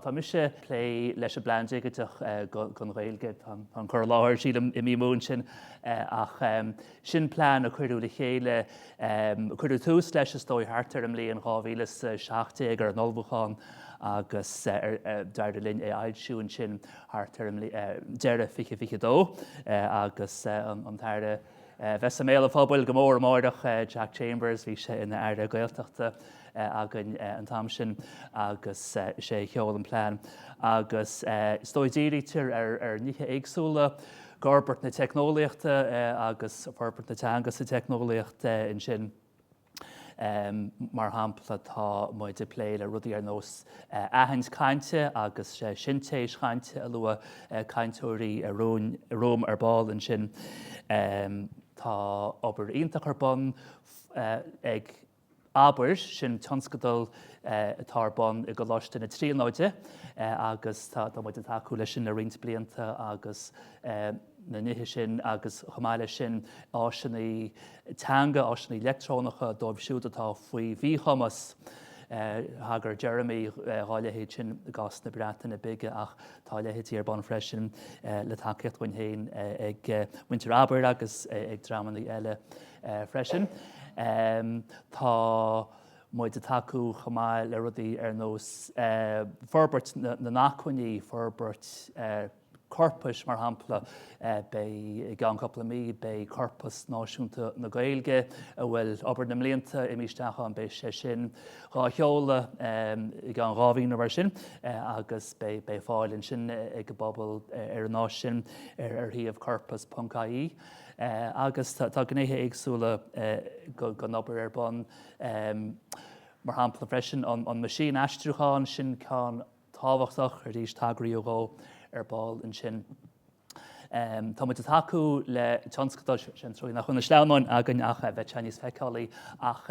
Tá mise ag plé leis an bPlean Digiteach don Ghaeilge. Tá an cur i láthair, sílim, imithe amú ansin ach sin plean a cuireadh le chéile, cuireadh tús leis is dóigh thart ar an mbliain 2017 ar an ullmhúchán agus d'éirigh linn é a fhoilsiú ansin thart ar an deireadh 2022 agus an tAire a bheas i mbéal an phobail go mór amáireach, Jack Chambers, bhí sé ina Aire Gaeltachta againn an t-am sin agus is é a sheol an plean. Agus is dóigh dírítear ar nithe éagsúla, forbairt na teicneolaíochta agus forbairt na teanga sa teicneolaíocht ansin. Mar shampla, tá muid ag plé le rudaí ar nós aithint cainte agus sintéis chainte a luaigh cainteoirí romham ar ball ansin. Tá obair iontach ar bun ag Abair, sin tionscadal atá ar bun i gColáiste na Tríonóide agus tá muid ag tacú leis sin le roinnt blianta agus na nithe sin agus chomh maith leis sin áiseanna teanga, áiseanna leictreonacha dóibh siúd atá faoi mhíchumas. Thagair Jeremy dhá leithéid sin i gcás na Breataine Bige ach tá a leithéidí ar bun freisin le tacaíocht uainn féin ag muintir Abair agus ag dreamanna eile freisin. Tá muid ag tacú chomh maith le rudaí ar nós forbairt na n-acmhainní, forbairt corpais, mar shampla, beidh, i gceann cúpla mí, beidh Corpas Náisiúnta na Gaeilge, a bhfuil obair na mblianta imithe isteach ann, beidh sé sin dhá sheoladh i gceann 2 mhí nó mar sin agus beidh beidh fáil ansin ag an bpobal ar an áis sin ar shuíomh corpas.ie agus tá gnéithe éagsúla den obair ar bun. Mar shampla freisin an meaisínaistriúchán, sin ceann tábhachtach, arís tagraíodh dhó ar ball ansin. Tá muid ag tacú le tionscadal, sin trua nach bhfuil na sleamhnáin againn ach bheadh sé níos feiceálaí, ach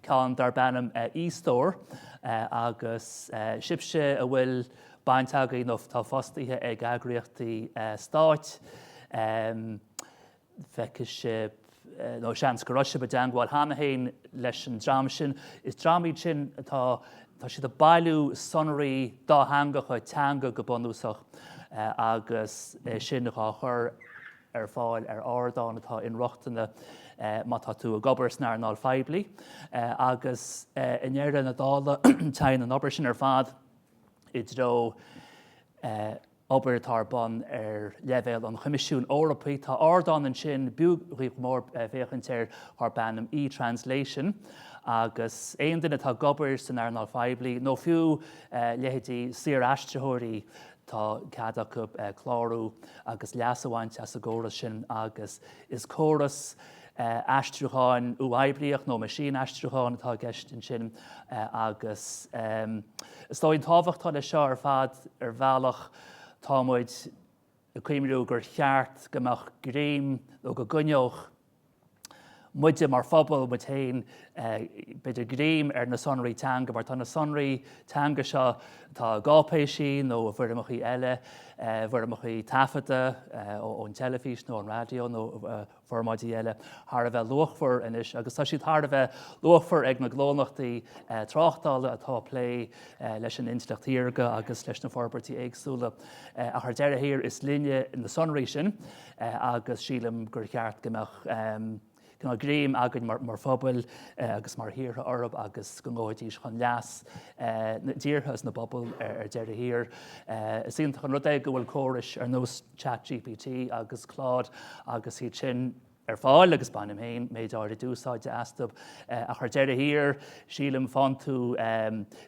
ceann darb ainm e-Stór agus sibhse a bhfuil baint agaibh nó atá fostaithe ag eagraíochtaí stáit, feicfidh sibh, nó seans go raibh sibh i dteangmháil cheana féin leis an dream sin. Is dream iad sin atá, tá siad ag bailiú sonraí dátheangacha, teanga go bunúsach, agus é sin dhá chur ar fáil ar ardán atá inrochtana má tá tú ag obair san earnáil phoiblí. Agus i ndeireadh na dála, téann an obair sin ar fad i dtreo obair atá ar bun ar leibhéal an Choimisiúin Eorpaigh. Tá ardán ansin, b'fhiú dhaoibh go mór féachaint air, darb ainm eTranslation, agus aon duine atá ag obair san earnáil phoiblí, nó fiú leithéidí saor-aistritheoirí, tá cead acu clárú agus leas a bhaint as an gcóras sin agus is córas aistriúcháin uathoibríoch nó meaisínaistriúcháin atá i gceist ansin agus is dóigh an tábhacht atá leis seo ar fad ar bhealach tá muid ag cuimhniú gur cheart go mbeadh greim nó go gcoinneodh muide mar phobal, muid féin, b'fhéidir greim ar na sonraí teanga mar tá na sonraí teanga seo atá i gcáipéisí nó i bhfoirmeacha eile, foirmeacha taifeadta ón teilifís nó ón raidió nó formáidí eile, thar a bheith luachmhar anois agus tá siad thar a bheith luachmhar ag na gnólachtaí tráchtála atá ag plé leis an intleacht shaorga agus leis na forbairtí éagsúla. Ach ar deireadh thiar is linne na sonraí sin agus sílim gur cheart go mbeadh cineál greim againn mar phobail agus mar thíortha orthu agus go ngabhfaidís chun leas na dtíortha agus na bpobal ar deireadh thiar. Is iontach an rud é go bhfuil córais ar nós ChatGPT agus Claude agus iad sin ar fáil agus bainim féin méid áirid úsáide astu. Ach ar deireadh thiar, sílim, faigheann tú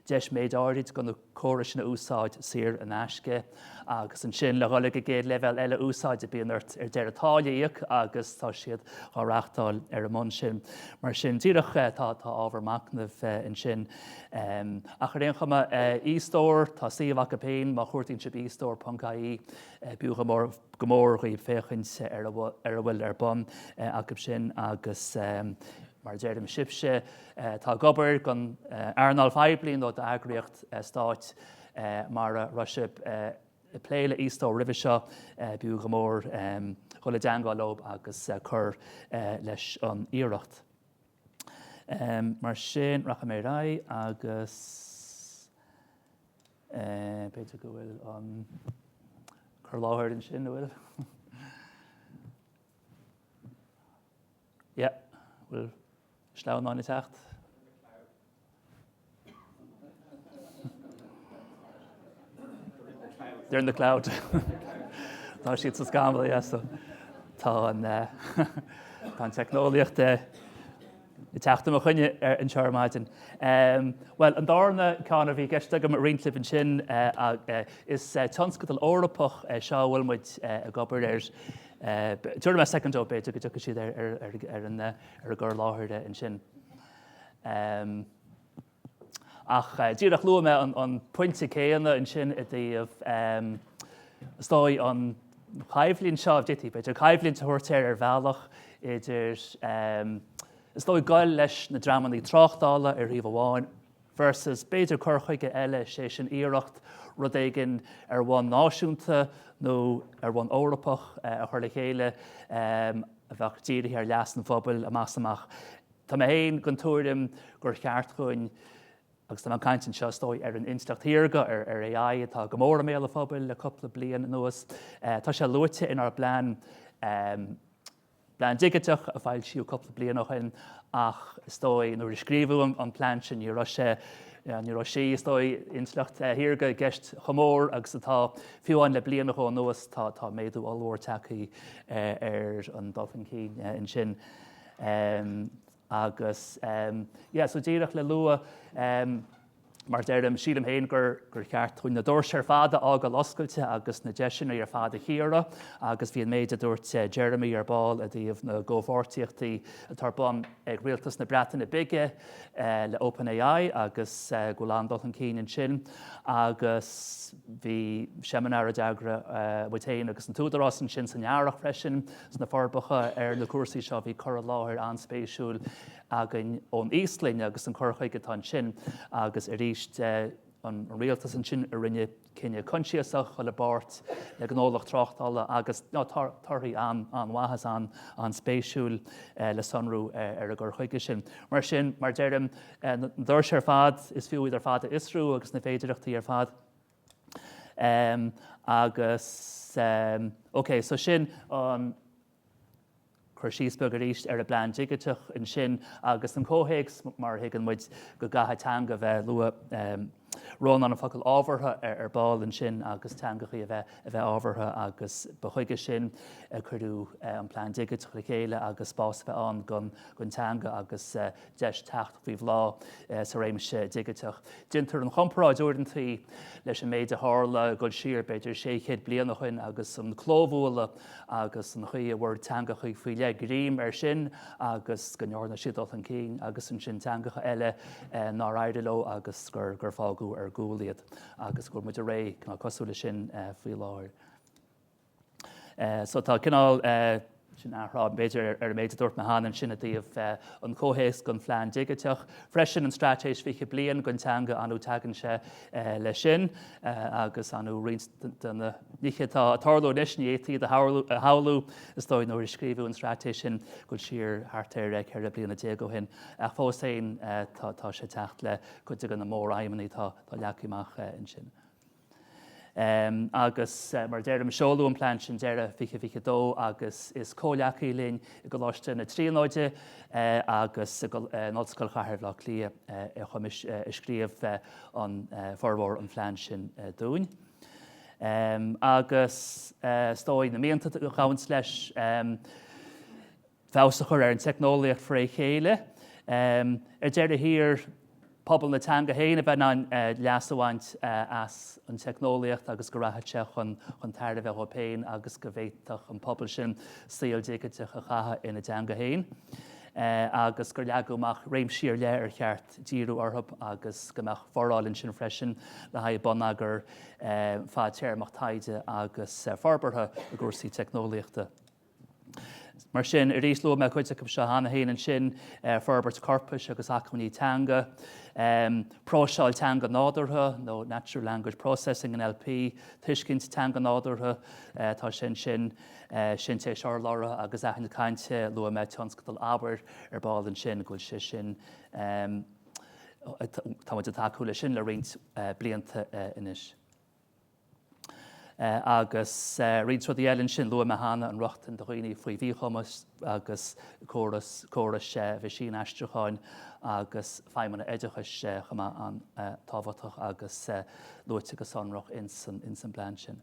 deis méid áirid de na córais sin a úsáid saor in aisce agus ansin le dhul ag an gcéad leibhéal eile úsáide bíonn ort ar deireadh táille a íoc agus tá siad á reáchtáil ar an mbonn sin. Mar sin, díreach tá ábhar machnaimh ansin. Ach ar aon chuma, e-Stór, tá suíomh acu féin, má chuartaíonn sibh estór.ie, B'fhiú go mór go mór dhaoibh féachaint ar a bhfuil ar bun acu sin agus mar a deirim, sibhse atá ag obair don earnáil phoiblí nó d'eagraíocht stáit mara raibh sibh ag plé le e-Stór roimhe seo, b'fhiú go mór dhul i dteangmháil leo agus cur leis an iarracht. Mar sin, rachaidh mé ar aghaidh agus. B'fhéidir go bhfuil an cur i láthair ansin, an bhfuil? Yeah, bhfuil sleamhnáin ag teacht? They're in the cloud. Tá siad sa scamall, yeah, so tá an tá an teicneolaíocht ag teacht i mo choinne anseo ar maidin. Bhuel, an darna ceann a bhí i gceist agam a roinnt libh ansin, is tionscadal Eorpach é seo a bhfuil muid ag obair air. Tabharfaidh mé soicind dóibh, b'fhéidir go dtiocfaidh siad ar an gcur i láthair ansin. Ach díreach luaigh mé an pointe céanna ansin i dtaobh, is dóigh, an choimhlint seo, d'fhéadfaí b'fhéidir coimhlint a thabhairt air ar bhealach idir, is dóigh, goil leis na dreamanna tráchtála ar thaobh amháin versus b'fhéidir cur chuige eile, sé sin iarracht rud éigin ar bhonn náisiúnta nó ar bhonn Eorpach a chur le chéile a bheadh dírithe ar leas an phobail amach is amach. Tá mé féin den tuairim gur cheart dhúinn, agus tá mé ag caint anseo is dóigh ar an intleacht shaorga, ar AI atá go mór i mbéal an phobail le cúpla bliain anuas. Tá sé luaite inár bplean, plean digiteach a foilsíodh cúpla bliain ó shin ach is dóigh nuair a scríobhadh an plean sin ní raibh sé, ní raibh sí, is dóigh, intleacht shaorga i gceist chomh mór agus atá. Fiú amháin le bliain nó dhó anuas tá méadú ollmhór tagtha ar an dul chun cinn ansin. Agus yeah, so díreach le lua, mar deirim, sílim féin gur gur cheart dúinn na doirse ar fad a fhágáil oscailte agus na deiseanna ar fad a chíoradh agus bhí an méid a dúirt Jeremy ar ball i dtaobh na gcomhpháirtíochtaí atá ar bun ag Rialtas na Breataine Bige le OpenAI agus go bhfuil an-dul chun cinn ansin agus bhí seimineár a d'eagraigh muid féin agus an tÚdarás ansin san earrach freisin. Sna Forbacha ar na cúrsaí seo bhí cur i láthair an-spéisiúil againn ón Íoslainn agus an cur chuige atá ansin agus arís an rialtas ansin a rinne cinneadh coinsiasach dul i bpáirt le gnólacht tráchtála agus torthaí an-mhaith is an-spéisiúil le sonrú ar an gcur chuige sin. Mar sin, mar deirim, na doirse ar fad, is fiú iad ar fad a fhiosrú agus na féidearthachtaí ar fad. Agus, ok, so sin an cur síos beag arís ar an bplean digiteach ansin agus an comhthéacs mar a thuigeann muid go gcaithfidh teanga bheith, luaigh Rónán an focal ábhartha ar ball ansin agus teangachaí a bheith a bheith ábhartha agus ba chuige sin a cuireadh an plean digiteach le chéile agus spás a bheith ann don teanga agus deis teacht faoi bhláth sa réimse digiteach. Déantar an chomparáid uaireanta leis an méid a tharla ag dul siar b'fhéidir 600 bliain ó shin agus an clóbhualadh agus an chaoi a bhfuair teangacha faoi leith greim air sin agus go ndearna siad dul chun cinn agus ansin teangacha eile nár éirigh leo agus gur fágadh ar gcúl iad agus go bhfuil muid i ré cosúil leis sin faoi láthair. So tá cineál, sin athrá b'fhéidir ar an méid a dúirt mé cheana ansin i dtaobh an comhthéacs don phlean digiteach. Freisin an straitéis 20 bliain don teanga, ar ndóigh tagann sé leis sin agus ar ndóigh roinnt de na nithe atá ag tarlú anois ní fhéadfaí iad a shamhlú is dóigh nuair a scríobhadh an straitéis sin dul siar thart ar 14 bliana ó shin. Ach fós féin tá sé ag teacht le cuid de na móraidhmeanna atá leagtha amach ansin. Agus mar a deirim, seoladh an plean sin deireadh 2022 agus is comhghleacaí linn i gColáiste na Tríonóide agus in Ollscoil Chathair Bhaile Átha Cliath a scríobh an formhór an phlean sin dúinn. Agus is dóigh na mianta a ghabhanns leis, feabhas a chur ar an teicneolaíocht fré chéile. Ar deireadh thiar, pobal na teanga féin a bheith in ann leas a bhaint as an teicneolaíocht agus go rachadh sé chun tairbhe dhóibh féin agus go bhféadfadh an pobal sin saol digiteach a chaitheamh ina dteanga féin agus gur leagadh amach réimsí ar leith ar cheart díriú orthu agus go mbeadh foráil ansin freisin le haghaidh bonneagar fadtéarmach taighde agus forbartha i gcúrsaí teicneolaíochta. Mar sin, arís, luaigh mé cuid acu seo cheana féin ansin, forbairt corpais agus acmhainní teanga, próiseáil teanga nádúrtha nó Natural Language Processing, NLP, tuiscint teanga nádúrtha, tá sé ansin, sintéis urlabhra agus aithint cainte, luaigh mé tionscadal Abair ar ball ansin, go bhfuil sé sin. Tá muid ag tacú leis sin le roinnt blianta anois. Agus roinnt rudaí eile ansin, luaigh mé cheana an rochtain do dhaoine faoi mhíchumas agus córas, córais mheaisínaistriúcháin agus feidhmeanna oideachais chomh maith an-tábhachtach agus luaite go sonrach ins an bplean sin.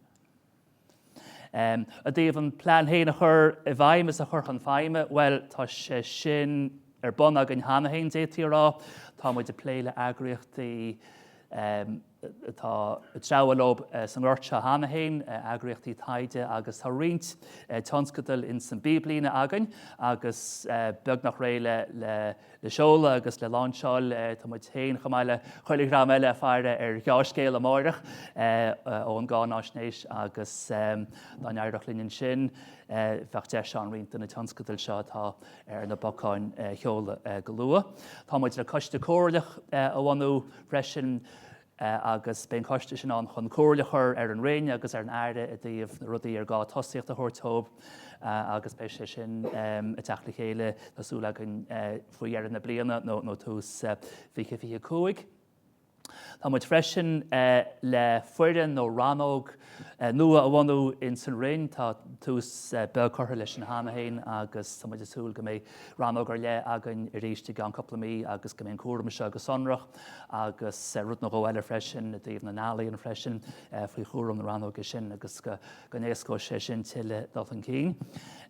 I dtaobh an plean féin a chur i bhfeidhm is a chur chun feidhme, bhuel, tá sé sin ar bun againn cheana féin, d'fhéadfaí a rá. Tá muid ag plé le eagraíochtaí atá treabhadh leo sa ngort seo cheana féin, eagraíochtaí taighde agus tá roinnt tionscadal ins an bpíblíne againn agus beagnach réidh le le seoladh agus le láinseáil. Tá muid féin chomh maith le chuile dhream eile ag faire ar dhea-scéal amáireach ón gcáináisnéis agus dá n-éireodh linn ansin bheadh deis ann roinnt de na tionscadail seo atá ar na bacáin a sheoladh go luath. Tá muid le coiste comhairleach a bhunú freisin agus beidh an coiste sin ann chun comhairle a chur ar an Roinn agus ar an Aire i dtaobh na rudaí ar gá tosaíocht a thabhairt dóibh agus beidh sé sin ag teacht le chéile, tá súil againn, faoi dheireadh na bliana nó tús 2025. Tá muid freisin le foireann nó rannóg nua a bhunú ins an Roinn. Tá tús beag curtha leis sin cheana féin agus tá muid ag súil go mbeidh rannóg ar leith againn arís i gceann cúpla mí agus go mbeidh an cúram seo go sonrach agus rud nó dhó eile freisin i dtaobh na n-ealaíon freisin faoi chúram na rannóige sin agus go n-éascóidh sé sin tuilleadh dul chun cinn.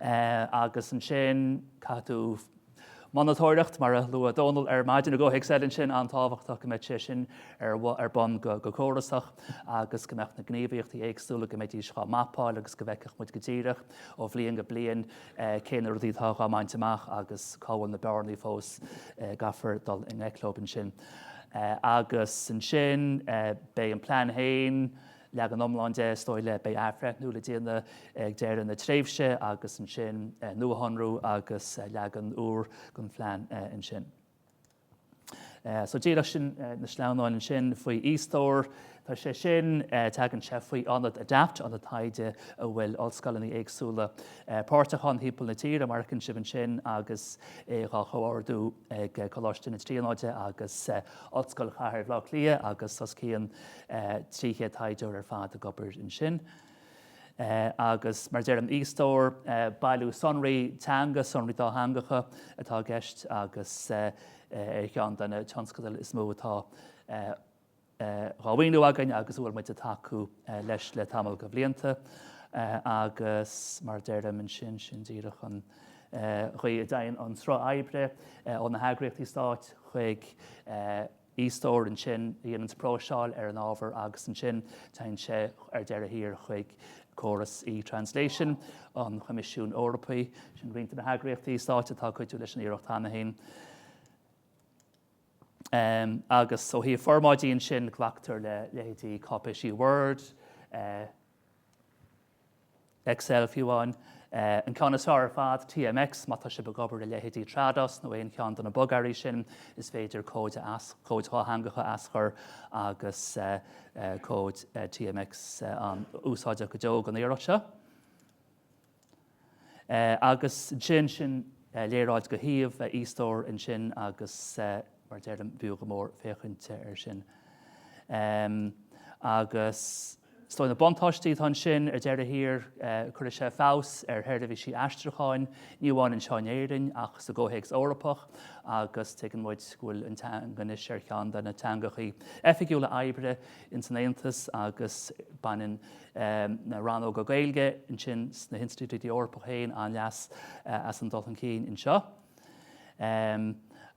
Agus ansin caithfidh tú Monatóireacht, mar a luaigh Dónal ar maidin i gcomhthéacs eile ansin, an-tábhachtach go mbeadh sé sin ar bun go córasach agus go mbeadh na gníomhaíochtaí éagsúla, go mbeidís dhá mapáil agus go bhfeicfeadh muid go díreach ó bhliain go bliain cé na rudaí atá dhá mbaint amach agus cá bhfuil na bearnaí fós a gcaithfear dul i ngleic leo ansin. Agus ansin beidh an plean féin, Leagan iomlán de, is dóigh le, beidh athbhreithniú le déanamh ag deireadh na tréimhse agus ansin nuashonrú agus leagan úr den phlean ansin. So díreach sin na sleamhnáin ansin faoi e-Stór. Tá sé sin, tagann sé faoi ionad Adapt, ionad taighde a bhfuil ollscoileanna éagsúla páirteach ann thimpeall na tíre, mar a fheiceann sibh ansin, agus é dhá chomhordú ag Coláiste na Tríonóide agus Ollscoil Chathair Bhaile Átha Cliath agus os cionn 300 taighdeoir ar fad ag obair ansin. Agus mar a deirim, e-Stór, bailiú sonraí teanga, sonraí dátheangacha atá i gceist agus ar cheann de na tionscadail is mó atá dhá mhaoiniú againn agus a bhfuil muid ag tacú leis le tamall de bhlianta. Agus mar a deirim ansin, sin díreach an chaoi a dtéann an sruth oibre ó na heagraíochtaí stáit chuig e-Stór ansin a dhéananns próiseáil ar an ábhar agus ansin téann sé ar deireadh thiar chuig córas eTranslation an Choimisiúin Eorpaigh. Sin roinnt de na heagraíochtaí stáit atá ag cuidiú leis an iarracht cheana féin. Agus ó thaobh formáidí ansin glactar le leithéidí cáipéisí Word, Excel fiú amháin. An ceann is fearr ar fad, TMX, má tá sibh ag obair le leithéidí Trados nó aon cheann de na bogearraí sin, is féidir comhaid comhaid dhátheangacha a aschur agus comhaid TMX an-úsáideach go deo don iarracht seo. Agus ansin, sin léaráid de shuíomh e-Stór ansin agus mar a deirim, b'fhiú go mór féachaint air sin. Agus is dóigh na buntáistí atá ansin ar deireadh thiar, cuirfidh sé feabhas ar sheirbhísí aistriúcháin, ní amháin anseo in Éirinn ach sa gcomhthéacs Eorpach agus tuigeann muid go bhfuil an teanga anois ar cheann de na teangachaí oifigiúla oibre ins an Aontas agus baineann na rannóga Gaeilge ansin sna hinstitiúidí Eorpacha féin an-leas as an dul chun cinn anseo.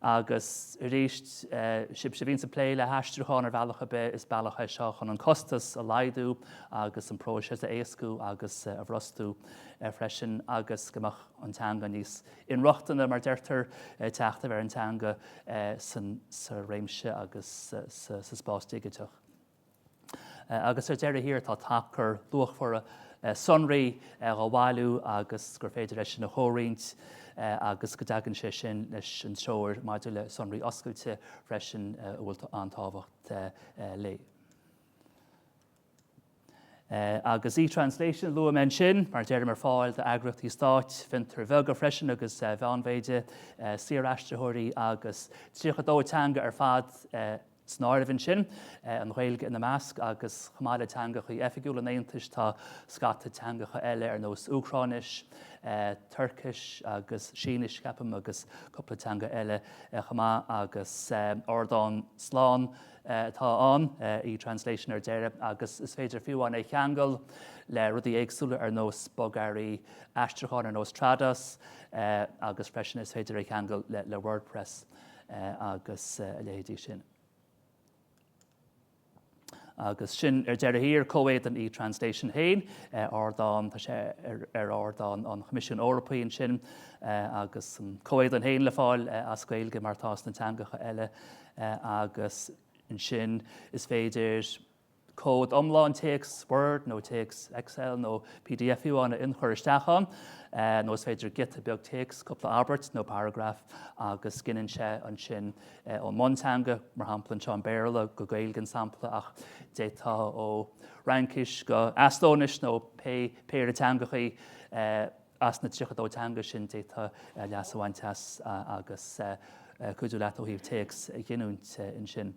Agus arís, sibhse a bhíonns ag plé le haistriúchán ar bhealach ar bith, is bealach é seo chun an costas a laghdú agus an próiseas a éascú agus a bhrostú freisin agus go mbeadh an teanga níos inrochtana, mar deirtear, teacht ar an teanga sa réimse agus sa spás digiteach. Agus ar deireadh thiar tá tacar luachmhar sonraí á bhailiú agus gur féidir é sin a chomhroinnt agus go dtagann sé sin leis an treoir maidir le sonraí oscailte freisin a bhfuil an-tábhacht léi. Agus eTranslation a luaigh mé ansin, mar a deirim, ar fáil d'eagraíochtaí stáit, fiontair bheaga freisin agus mheánmhéide, saoraistritheoirí agus 32 teanga ar fad san áireamh ansin, an Ghaeilge ina measc, agus chomh maith le teangacha oifigiúla an Aontais tá scata teangacha eile ar nós Úcráinis, Tuircis agus Sínis, ceapaim, agus cúpla teanga eile chomh maith agus ardán slán atá ann, eTranslation ar deireadh, agus is féidir fiú amháin é a cheangal le rudaí éagsúla ar nós bogearraí aistriúcháin ar nós Trados agus freisin is féidir é a cheangal le WordPress agus a leithéidí sin. Agus sin ar deireadh thiar comhéadan eTranslation féin, ardán, tá sé ar ardán an Choimisiúin Eorpaigh ansin agus an comhéadan féin le fáil as Gaeilge mar atá sna teangacha eile agus ansin is féidir comhad iomlán téacs Word nó téacs Excel nó pdf fiú amháin a ionchur isteach ann nó is féidir giota beag téacs, cúpla abairt nó paragraf agus gineann sé ansin ón mbunteanga, mar shampla anseo an Béarla go Gaeilge an sampla ach d'fhéadfá ó Fhraincis go Eastóinis nó pé péire teangachaí As na 32 teanga sin, d'fhéadfá leas a bhaint as agus cuidiú leat ó thaobh téacs a ghiniúint ansin.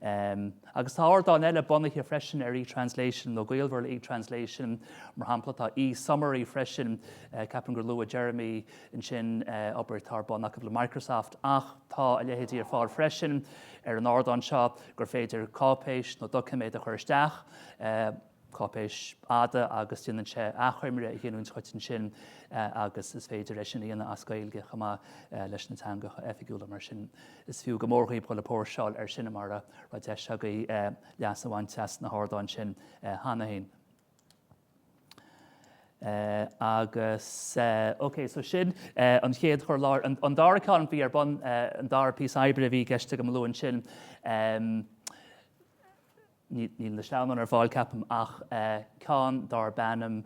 Agus tá ardáin eile bunaithe freisin ar eTranslation nó gaolmhar le eTranslation. Mar shampla, tá eSummary freisin. Ceapaim gur luaigh Jeremy ansin obair atá ar bun acu le Microsoft ach tá a leithéidí ar fáil freisin ar an ardán seo gur féidir cáipéis nó doiciméad a chur isteach. cáipéis fhada agus déanann sé achoimre a ghiniúint dhuit ansin agus is féidir é sin a dhéanamh as Gaeilge chomh maith leis na teangacha oifigiúla mar sin is fiú go mór dhaoibh dhul ag póirseáil air sin mura raibh deis agaibh leas a bhaint as na hardáin sin cheana féin. Agus ok so sin an chéad chur i láthair. An dara ceann a bhí ar bun, an dara píosa oibre a bhí i gceist agam a lua ansin, Níl na sleamhnáin ar fáil, ceapaim, ach ceann darb ainm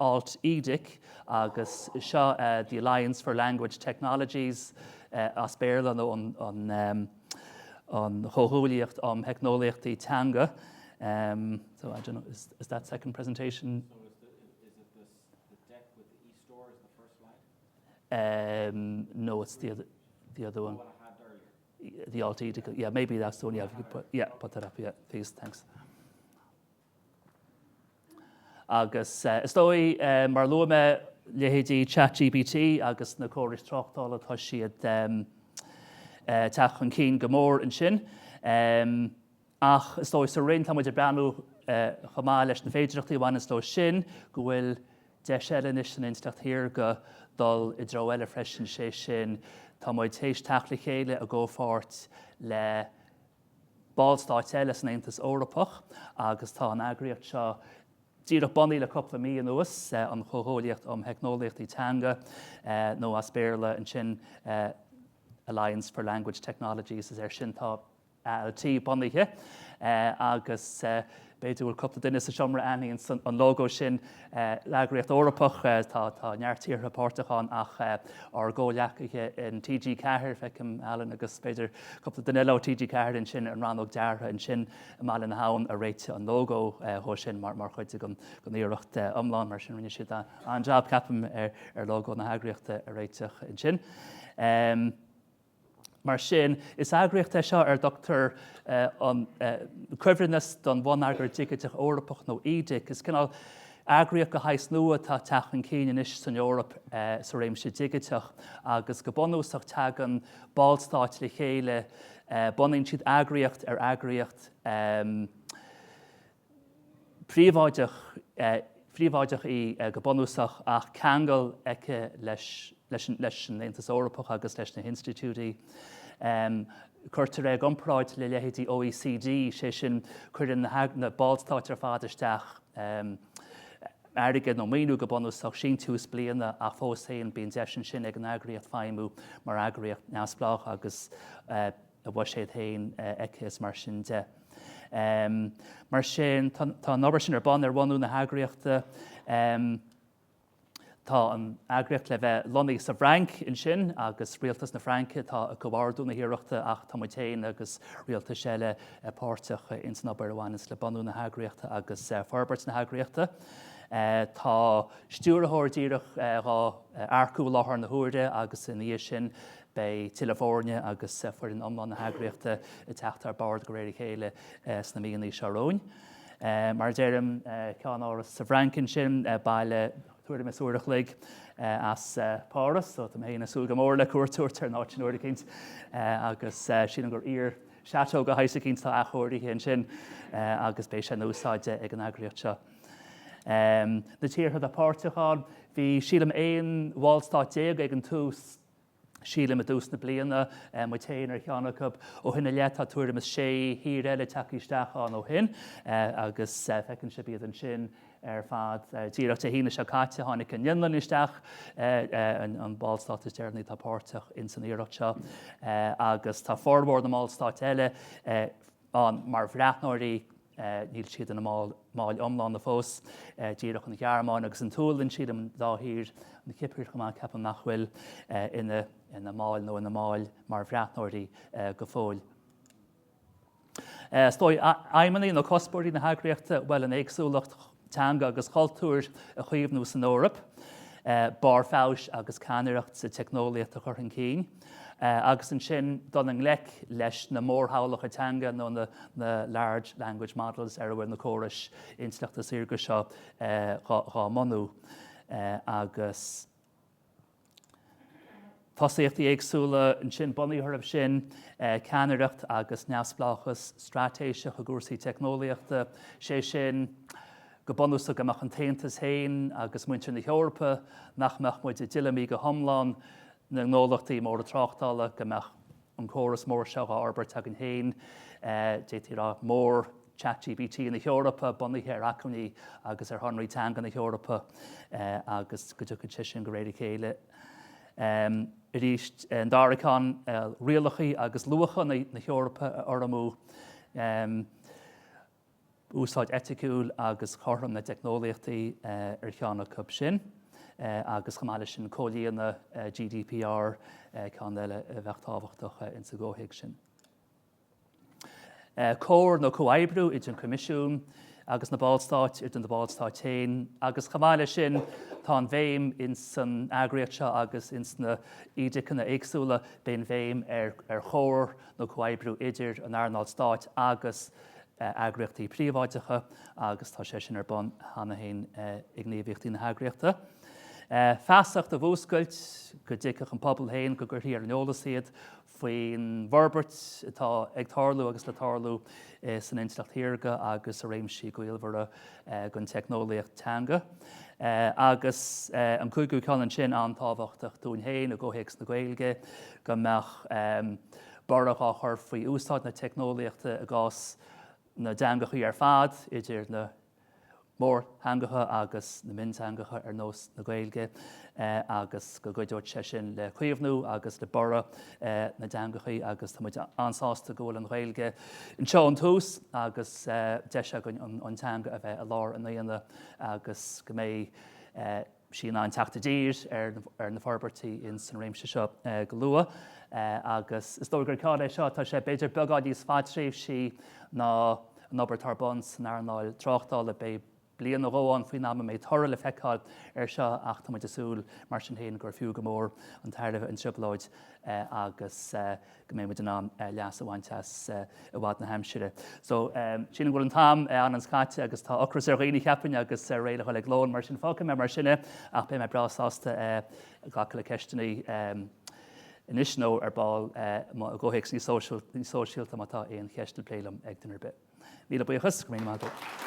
AltEDIC agus seo The Alliance for Language Technologies as Béarla nó an Chomhghuaillíocht um Theicneolaíochtaí Teanga. So I don't know, is is that second presentation? So is the is it this the deck with the e-store is the first slide? No, it's the other the other one. The one I had earlier. The AltEDIC, yeah, maybe that's the one, yeah, if you could put, yeah, put that up, yeah, please, thanks. Agus is dóigh, mar a luaigh mé, leithéidí ChatGPT agus na córais tráchtála, tá siad ag teacht chun cinn go mór ansin. Ach is dóigh sa Roinn tá muid ag breathnú chomh maith leis na féidearthachtaí a bhaineanns leo sin go bhfuil deis eile anois san intleacht shaorga dul i dtreo eile freisin, sé sin tá muid théis teacht le chéile i gcomhpháirt le ballstáit eile san Aontas Eorpach agus tá an eagraíocht seo díreach bunaithe le cúpla mí anuas, an Chomhghuaillíocht um Theicneolaíochtaí Teanga nó as Béarla ansin Alliance for Language Technologies, is air sin tá ALT bunaithe agus b'fhéidir go bhfuil cúpla duine sa seomra a aithníonn an lógó sin, eagraíocht Eorpach, tá neart tíortha páirteach ann ach ár gcomhghleacaithe in TG4, feicim Alan agus b'fhéidir cúpla duine eile ó TG4 ansin, an rannóg deartha ansin i mBaile na hAbhann a réitigh an lógó dhó sin mar chuid den iarracht iomlán, mar sin rinne siad an-jab ceapaim ar lógó na heagraíochta a réiteach ansin. Mar sin, is eagraíocht é seo ar a dtugtar an Cuibhreannas don Bhonneagar Digiteach Eorpach nó EDIC. Is cineál eagraíocht de shaghas nua atá ag teacht chun cinn anois san Eoraip sa réimse digiteach agus go bunúsach tagann ballstáit le chéile, bunaíonn siad eagraíocht ar eagraíocht príobháideach, phríobháideach í go bunúsach ach ceangal aici leis leis an Aontas Eorpach agus leis na hinstitiúidí. Cuirtear é i gcomparáid le leithéidí OECD, sé sin cuireann na ballstáit ar fad isteach airgead nó maoiniú go bunúsach, síntiús bliana ach fós féin bíonn deis ansin ag an eagraíocht feidhmiú mar eagraíocht neamhspleách agus a buiséad féin aici is mar sin de. Mar sin, tá an obair sin ar bun ar bhunú na heagraíochta. Tá an eagraíocht le bheith lonnaithe sa bhFrainc ansin agus rialtas na Fraince atá ag comhordú na hiarrachta ach tá muid féin agus rialtais eile páirteach ins an obair a bhaineas le bunú na heagraíochta agus forbairt na heagraíochta. Tá stiúrthóir díreach dhá earcú i láthair na huaire agus ina dhiaidh sin beidh tuilleadh foirne agus foireann iomlán na heagraíochta ag teacht ar bord de réir a chéile sna míonna seo romhainn. Mar a deirim, ceannáras sa bhFrainc ansin, baile tuairim is uair a chloig as Páras, so tá mé féin ag súil go mór le cuairt a thabhairt ar an áit sin uair eicínt agus sílim gur iar-chateau de shaghas eicínt atá athchóirithe ansin agus beidh sé in úsáid ag an eagraíocht seo. Na tíortha atá páirteach ann, bhí sílim 11 bhallstát ag an tús, Sílim i dtús na bliana, muid féin ar cheann acu. Ó shin i leith tá tuairim is sé thír eile tagtha isteach ann ó shin agus feiceann sibh iad ansin ar fad. Díreach Dé hAoine seo caite tháinig an Fhionlainn isteach, an ballstát is deireanaí atá páirteach ins an iarracht seo agus tá formhór na mballstát eile ann mar bhreathnóirí. Níl siad ina mbaill iomlána fós. Díreach an Ghearmáin agus an tSualainn, sílim, an dá thír, an Chipir chomh maith, ceapaim nach bhfuil ina ina mbaill nó ina mbaill mar bhreathnóirí go fóill. Is dóigh, aidhmeanna nó cuspóirí na heagraíochta, bhuel, an éagsúlacht teanga agus chultúir a chaomhnú san Eoraip, barr feabhais agus ceannaireacht sa teicneolaíocht a chur chun cinn, agus ansin dul i ngleic leis na mórshamhlacha teanga nó na large language models ar a bhfuil na córais intleachta saorga seo dhá mbunú. Agus. Tosaíochtaí éagsúla ansin bunaithe orthu sin, ceannaireacht agus neamhspleáchas straitéiseach i gcúrsaí teicneolaíochta, sé sin, go bunúsach go mbeadh an tAontas féin agus muintir na hEorpa, nach mbeadh muid i dtuilleamaí go hiomlán na ngnólachtaí móra tráchtála, go mbeadh an córas mór seo dhá fhorbairt againn féin, d'fhéadfaí a rá, mór ChatGPT na hEorpa, bunaithe ar acmhainní agus ar shonraí teanga na hEorpa agus go dtiocfaidh sé sin de réir a chéile. Arís, an dara ceann, rialacha agus luacha na hEorpa a urramú, úsáid eiticiúil agus chothrom na dteicneolaíochtaí ar cheann acu sin agus chomh maith leis sin comhlíonadh GDPR, ceann eile a bheadh tábhachtach insa gcomhthéacs sin. Comhar nó comhoibriú idir an Coimisiún agus na Ballstáit, idir na Ballstáit féin agus chomh maith leis sin tá an bhéim ins an eagraíocht seo agus ins na EDICanna éagsúla, beidh an bhéim ar chomhar nó comhoibriú idir an earnáil stáit agus eagraíochtaí príobháideacha agus tá sé sin ar bun cheana féin i ngníomhaíochtaí na heagraíochta. Feasacht a mhúscailt, go dtuigfeadh an pobal féin, go gcuirfí ar an eolas iad faoin bhforbairt atá ag tarlú agus le tarlú san intleacht shaorga agus i réimsí gaolmhara den teicneolaíocht teanga. Agus an cúigiú ceann ansin, an-tábhachtach dúinn féin i gcomhthéacs na Gaeilge, go mbeadh borradh á chur faoi úsáid na teicneolaíochta i gcás na dteangachaí ar fad, idir na mórtheangacha agus na mionteangacha ar nós na Gaeilge agus go gcuideodh sé sin le caomhnú agus le borradh na dteangachaí agus tá muid an-sásta go bhfuil an Ghaeilge anseo ón tús agus deis againn an teanga a bheith i lár an aonaigh agus go mbeidh sí in ann teacht i dtír ar na forbairtí ins an réimse seo go luath agus is dóigh gur ceann é seo atá sé b'fhéidir beagán níos fadtréimhsí ná an obair atá ar bun san earnáil tráchtála. Beidh bliain nó dhó ann faoin am a mbeidh toradh le feiceáil air seo ach tá muid ag súil mar sin féin gur fiú go mór an tairbhe an trioblóid agus go mbeidh muid in ann leas a bhaint as i bhfad na haimsire. So, sílim go bhfuil an t-am an-scaite agus tá ocras ar dhaoine cheapfainn agus réidh le dhul ag lón, mar sin fágfaidh mé mar sin é ach beidh mé breá sásta glacadh le ceisteanna anois nó ar ball i gcomhthéacs níos sóisialta má tá aon cheist le plé liom ag duine ar bith. Míle buíochas, go raibh míle maith agat.